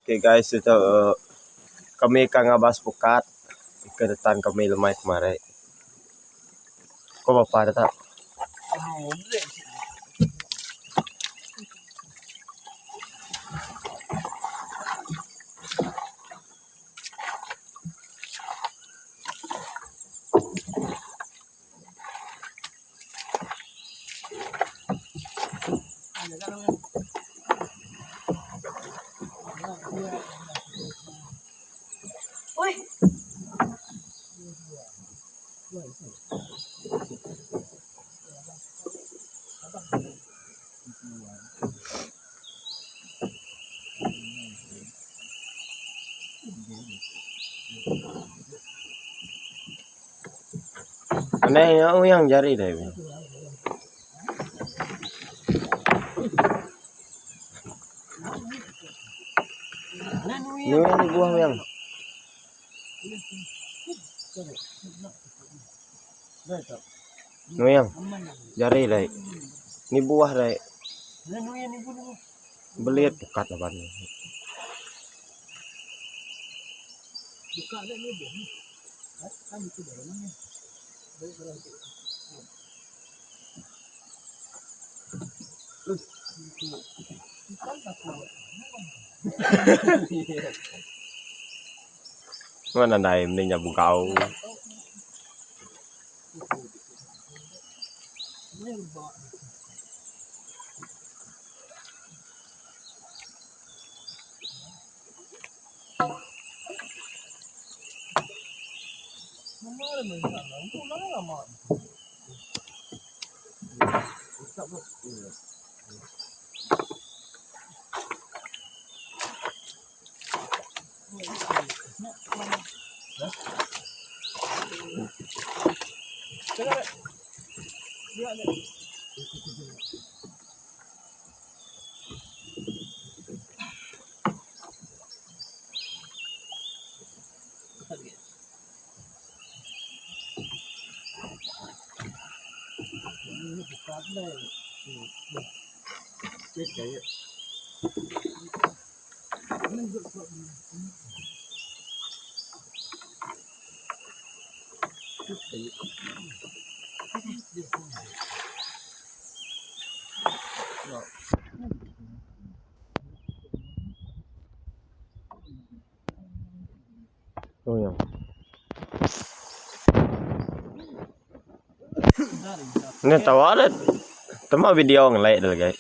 Okay guys itu kami ka ngabas pukat ke detan kami lemai kemari. Ko bapa deka. Aneh nya uyang jari deh. Ni ni buah uyang. Nuyang jari deh. Ni buah deh. Belit pukat laban. Mana ndai mending nya bugau. Nya tawa deh. Tema video ngelai deh lagi.